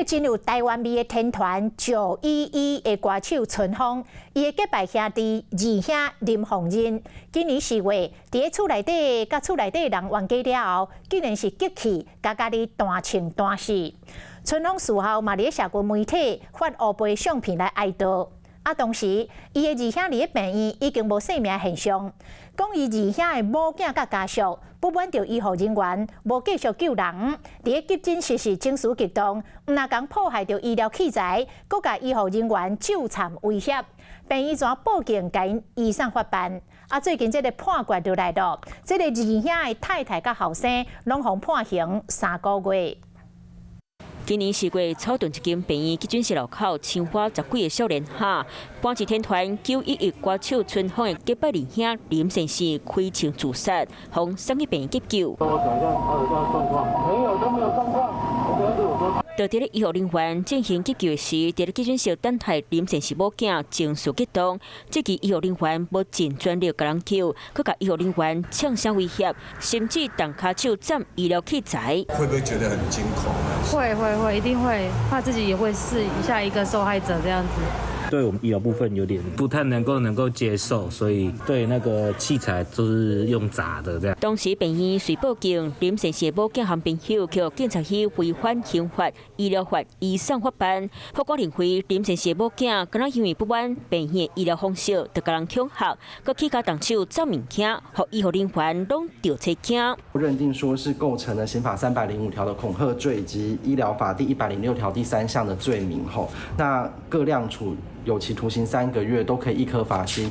真有台灣味的天團911的歌手春風，伊的結拜兄弟二兄林鳳仁，今年4月佇咧厝內底佮厝內底人冤家了後，竟然是激氣，共家己彈銃彈死。春風事後嘛佇咧社群媒體發烏白相片來哀悼。啊，當時伊的二兄佇咧病院已經無性命現象，講伊二兄的某囝佮家屬不滿著醫護人員無繼續救人，佇咧急診室時情緒激動，毋但共破壞著醫療器材，閣共醫護人員糾纏威脅，病院怎報警共𪜶移送法辦。啊，最近這个判決就來囉，這个二兄的太太佮後生攏予判刑3個月。今年4月，草屯一間病院急診室樓口，槍火10幾个少年哈，半一天團911歌手春風的結拜二兄林先生開槍自殺，予送去病院急救。我講一下他有這樣狀況，沒有都沒有狀況。就佇咧醫護人員進行急救時，佇咧急診室等待林先生某囝情緒激動，這支醫護人員無盡全力共人救，閣共醫護人員嗆聲威脅，甚至動跤手斬醫療器材。會不會覺得很驚恐？會會會，一定會，怕自己也會是下一個受害者這樣子。對我們醫療部分有點不太能夠接受，所以對那個器材都是用砸的這樣。當時病院隨報警，林先生某囝和朋友去警察去違反刑法、醫療法，移送法辦。法官認為林先生某囝敢若因為不滿病院醫療方式，就共人恐嚇，閣起跤動手砸物件，予醫護人員攏著揣驚。認定說是構成了刑法305條的恐嚇罪及醫療法第106條第三項的罪名後，那各量處有期徒刑3個月，都可以易科罰金。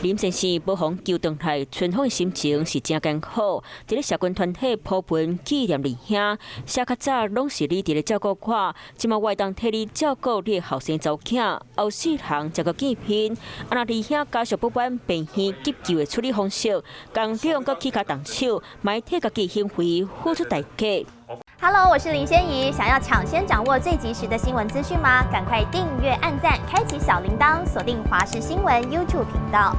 林先生無予救轉來，春風的心情是誠艱苦。佇咧社群團體鋪文紀念二兄，寫較早攏是你佇咧照顧我，這馬我會當替你照顧你的後生查某囝，後四項才閣見面。啊，若二兄家屬不滿病院急救的處理方式，共兩個起跤動手，嘛替家己行為付出代價。 Hello，我是林仙怡。想要搶先掌握最及時的新聞資訊嗎？趕快訂閱、按讚、開啟小鈴鐺，鎖定華視新聞 YouTube 頻道。